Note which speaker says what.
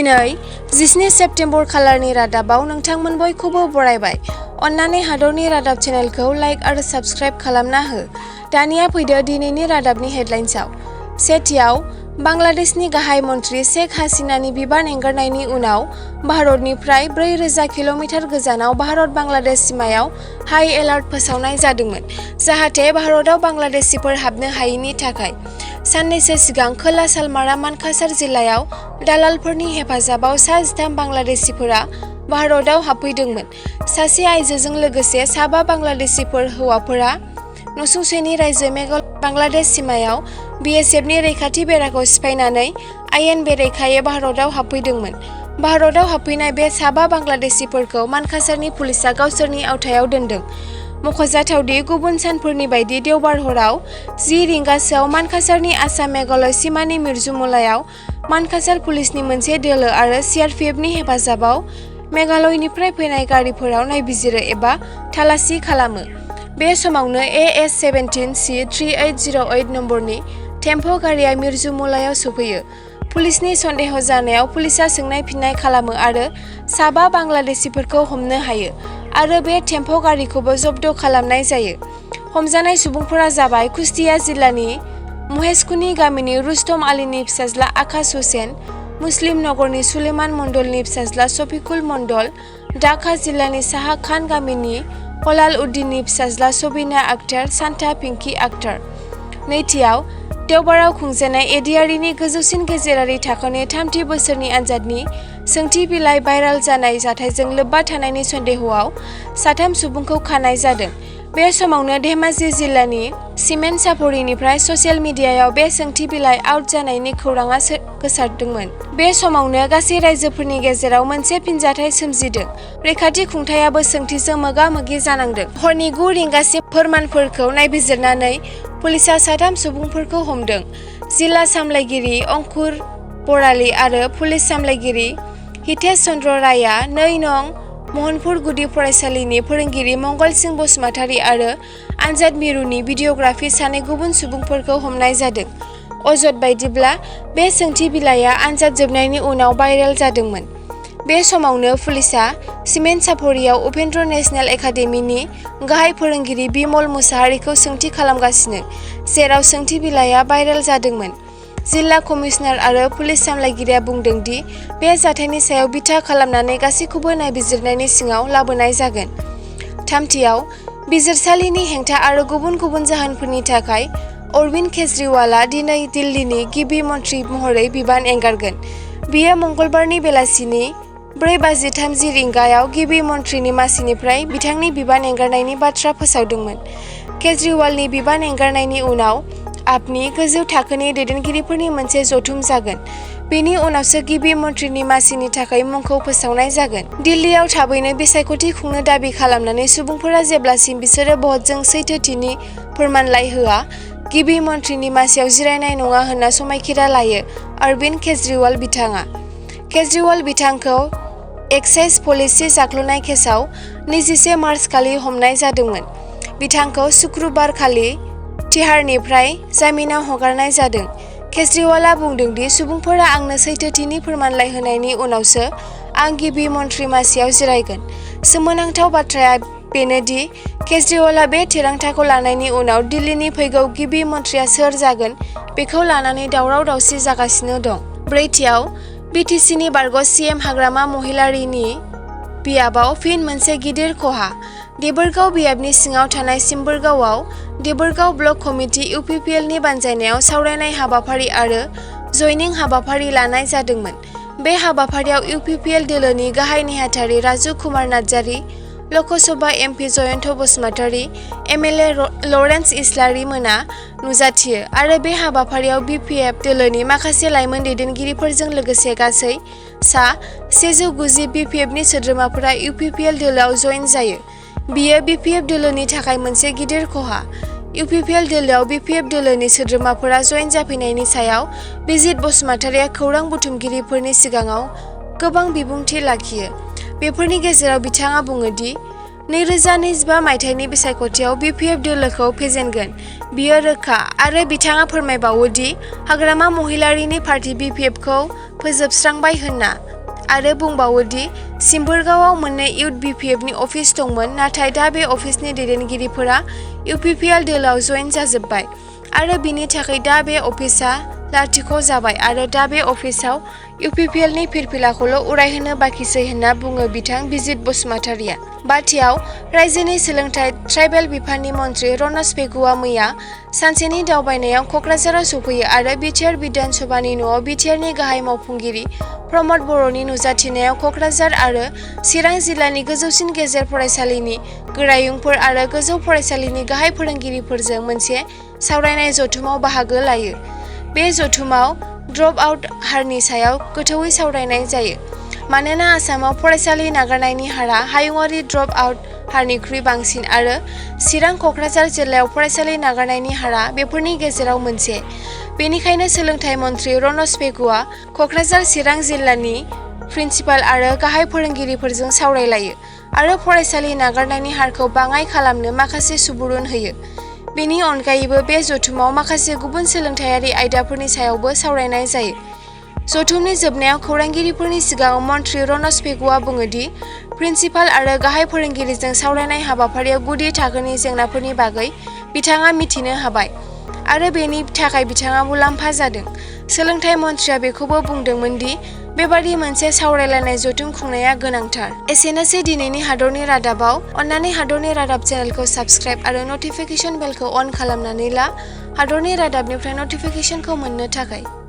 Speaker 1: दिनै 17 सेप्तेम्बर खालारनि रादाबाव नोंथांमोन बयखौबो बरायबाय। अन्नानै हादरनि रादाब चेनेलखौ लाइक आरो साबस्क्राइब खालामना हो। दानिया फैदो दिनैनि रादाबनि हेडलाइन्सआव। सेथियाव, बांलादेशनि गाहाय मन्त्रि शेख हासिनानि बिबान एंगारनायनि उनाव भारतनिफ्राय 4000 किल'मिटार गोजानाव भारत-बांलादेश सिमायाव हाइ एलार्ट फोसावनाय जादोंमोन, जाहाथे भारतआव बांलादेशिफोर हाबनो हायैनि थाखाय। साननैसो सिगां खोला सालमारा मानकासार जिल्लायाव दालालफोरनि हेफाजाबाव 13 बांलादेशिफोरा भारतआव हाबफैदोंमोन। सासे आइजोजों लोगोसे 7 बांलादेशिफोर हौवाफोरा नसुंसेनि रायजो मेघालय बांलादेश सिमायाव BSFनि रैखाथि बेराखौ सिफायनानै आयेन बेरेखायै भारतआव हाबफैदोंमोन। भारतआव हाबफैनाय बे 7 बांलादेशिफोरखौ मानकासारनि पुलिसआ गावसोरनि आवथायाव दोनदों। मख'जाथावदि गुबुन सानफोरनि बायदि देवबार हराव 10 रिंगासोआव मानकासारनि आसाम-मेघालय सिमानि मिर्जुमुलायाव मानकासार पुलिसनि मोनसे दोलो आरो CRPFनि हेफाजाबाव मेघालयनिफ्राय फैनाय गारिफोराव नायबिजिरो एबा थालासि खालामो। बे समावनो AS-17C-3808 नम्बरनि टेम्प' गारिया मिर्जुमुलायाव सफैयो। पुलिसनि सन्देह जानायाव पुलिसआ सोंनाय-फिननाय खालामो आरो 7 बांलादेशिफोरखौ हमनो हायो आरो बे टेम्प' गारिखौबो जब्द खालामनाय जायो। हमजानाय सुबुंफोरा जाबाय कुस्टिया जिल्लानि महेशकुनि गामिनि रुस्तम आलीनि फिसाज्ला आकाश हुसेन, मुस्लिम नगरनि सुलेमान मण्डलनि फिसाज्ला शफिकुल मण्डल, ढाका जिल्लानि साहा खान गामिनि हलाल उद्दिननि फिसाज्ला सबिना आक्तार, सान्ता पिंकी आक्तार। नैथियाव, देवबाराव खुंजानाय ADREनि गोजौसिन गेजेरारि थाखोनि 3थि बोसोरनि आनजादनि सोंथि बिलाइ भाइरेल जानाय जाथायजों लोब्बा थानायनि सन्देहआव 3 सुबुंखौ खानाय जादों। बे समावनो धेमाजि जिल्लानि सिमेन्ट सापरिनिफ्राय ससियेल मिडियायाव बे सोंथि बिलाइ आउट जानायनि खौराङा गोसारदोंमोन। बे समावनो गासै रायजोफोरनि गेजेराव मोनसे फिनजाथाय सोमजिदों। रैखाथि खुंथायाबो सोंथिजों मोगा-मोगि जानांदों। हरनि 9 रिंगासिम फोरमानफोरखौ नायबिजिरनानै पुलिसआ 3 सुबुंफोरखौ हमदों। जिल्ला सामलायगिरि अंकुर बराली आरो पुलिस सामलायगिरि हितेश चन्द्र रायआ 2 नं महनपुर गुदि फरायसालिनि फोरोंगिरि मंगल सिंह बसुमतारी आरो आनजाद मिरुनि भिडिअ'ग्राफि 2 गुबुन सुबुंफोरखौ हमनाय जादों। अजद बायदिब्ला बे सोंथि बिलाइआ आनजाद जोबनायनि उनाव भाइरेल जादोंमोन। बे समावनो पुलिसआ सिमेन्ट सापरियाव उपेन्द्र नेशनेल एकाडेमिनि गाहाय फोरोंगिरि बिमल मुसाहारिखौ सोंथि खालामगासिनो, जेराव सोंथि बिलाइआ भाइरेल जादोंमोन। जिल्ला कमिशनार आरो पुलिस सामलायगिरिया बुंदों दि बे जाथायनि सायाव बिथा खालामनानै गासैखौबो नायबिजिरनायनि सिङाव लाबोनाय जागोन। थामथियाव, बिजिरसालिनि हेंथा आरो गुबुन गुबुन जाहोनफोरनि थाखाय अरविन्द केजरीवालआ दिनै दिल्लीनि गिबि मन्थ्रि महरै बिबान एंगारगोन। बियो मंगलबारनि बेलासिनि 4:30 रिंगायाव गिबि मन्थ्रिनि मासिनिफ्राय बिथांनि बिबान एंगारनायनि बाथ्रा फोसावदोंमोन। केजरीवालनि बिबान एंगारनायनि उनाव आपनि गोजौ थाखोनि दैदेनगिरिफोरनि मोनसे जथुम जागोन। बेनि उनावसो गिबि मन्थ्रिनि मासिनि थाखाय मुंखौ फोसावनाय जागोन। दिल्लीयाव थाबैनो बिसायख'थि खुंनो दाबि खालामनानै सुबुंफोरा जेब्लासिम बिसोरो भटजों सैथोथिनि फोरमानलाइ होआ, गिबि मन्थ्रिनि मासियाव जिरायनाय नङा होनना समायखिरा लायो अरविन्द केजरीवाल बिथाङा। केजरीवाल बिथांखौ एक्साइज पलिसि जाख्ल'नाय केसआव 21 मार्च खालि हमनाय जादोंमोन। बिथांखौ शुक्रबार खालि तिहारनिफ्राय जामिनाव हगारनाय जादों। केजरीवालआ बुंदों दि सुबुंफोरा आंनो सैथोथिनि फोरमानलाइ होनायनि उनावसो आं गिबि मन्थ्रि मासियाव जिरायगोन। सोमोनांथाव बाथ्राया बेनो दि केजरीवालआ बे थिरांथाखौ लानायनि उनाव दिल्लीनि फैगौ गिबि मन्थ्रिया सोर जागोन बेखौ लानानै दावराव-दावसि जागासिनो दं। ब्रैथियाव, BTCनि बारग' CM हाग्रामा महिलारीनि बियाबाव फिन मोनसे गिदिर खहा। देबोरगाव बियाबनि सिङाव थानाय सिम्बोरगावआव देबोरगाव ब्लक कमिटि UPPLनि बानजायनायाव सावरायनाय हाबाफारि आरो जयनिं हाबाफारि लानाय जादोंमोन। बे हाबाफारियाव UPPL दोलोनि गाहाय नेहाथारि Raju Kumar Narzary, Lok Sabha MP Jayanta Basumatary, MLA Lawrence Islary मोना नुजाथियो आरो बे हाबाफारियाव BPF दोलोनि माखासे लाइमोन दैदेनगिरिफोरजों लोगोसे गासै सा 190 BPFनि सोद्रोमाफोरा UPPL दोलोआव जइन जायो। बियो BPF दोलोनि थाखाय मोनसे गिदिर खहा। UPPL दोलोआव BPF दोलोनि सोद्रोमाफोरा जइन जाफैनायनि सायाव बिजित बसुमतारीया खौरां बुथुमगिरिफोरनि सिगाङाव गोबां बिबुंथि लाखियो। बेफोरनि गेजेराव बिथाङा बुङो दि 2025 मायथाइनि बिसायख'थियाव BPF दोलोखौ फेजेनगोन, बियो रोखा, आरो बिथाङा फोरमायबावो दि हाग्रामा महिलारीनि पार्टी BPFखौ फोजोबस्रांबाय होनना। आरो बुंबावोदि सिम्बोरगावआव मोननै इउथ BPF नि अफिस दंमोन, नाथाय दा बे अफिसनि दैदेनगिरिफोरा UPPL दोलोआव जइन जाजोब्बाय आरो बिनि थाखाय दा बे अफिसा लाथिख' जाबाय आरो दा बे अफिसाव UPPL नि फिरफिलाखौल' उरायहोनो बाखिसै होनना बुङो बिथां बिजित बसुमतारिया। बाथियाव रायजोनि सोलोंथाइ ट्राइबेल बिफाननि मन्थ्रि रनज पेगुआ मैया सानसेनि दावबायनायाव क'क्राझाराव सफैयो आरो बिटिआर बिधान सभानि न'आव बिटिआरनि गाहाय मावफुंगिरि प्रमद बर'नि नुजाथिनायाव क'क्राझार आरो चिरां जिल्लानि गोजौसिन गेजेर फरायसालिनि गोरायुंफोर आरो गोजौ फरायसालिनि गाहाय फोरोंगिरिफोरजों मोनसे सावरायनाय जथुमाव बाहागो लायो। बे जथुमाव ड्रप आउट हारनि सायाव गोथौवै सावरायनाय जायो। मानोना आसामाव फरायसालि नागारनायनि हारआ हायुङारि ड्रप आउट हारनिख्रुइ बांसिन आरो चिरां क'क्राझार जिल्लायाव फरायसालि नागारनायनि हारआ बेफोरनि गेजेराव मोनसे। बेनिखायनो सोलोंथाइ मन्थ्रि रनज पेगुआ क'क्राझार चिरां जिल्लानि प्रिन्सिपाल आरो गाहाय फोरोंगिरिफोरजों सावरायलायो आरो फरायसालि नागारनायनि हारखौ बाङाइ खालामनो माखासे सुबुरुन होयो। बेनि अनगायैबो बे जथुमाव माखासे गुबुन सोलोंथायारि आयदाफोरनि सायावबो सावरायनाय जायो। जथुमनि जोबनायाव खौरांगिरिफोरनि सिगाङाव मन्थ्रि रनज पेगुआ बुङोदि प्रिन्सिपाल आरो गाहाय फोरोंगिरिजों सावरायनाय हाबाफारियाव गुदि थाखोनि जेंनाफोरनि बागै बिथाङा मिथिनो हाबाय आरो बेनि थाखाय बिथाङा मुलाम्फा जादों। सोलोंथाइ मन्थ्रिया बेखौबो बुंदोंमोन दि बेबादि मोनसे सावरायलायनाय जथुम खुंनाया गोनांथार। एसेनोसै दिनैनि हादरनि रादाबाव। अन्नानै हादरनि रादाब चेनेलखौ साबस्क्राइब आरो नटिफिकेसन बेलखौ अन खालामनानै ला हादरनि रादाबनिफ्राय नटिफिकेसनखौ मोननो थाखाय।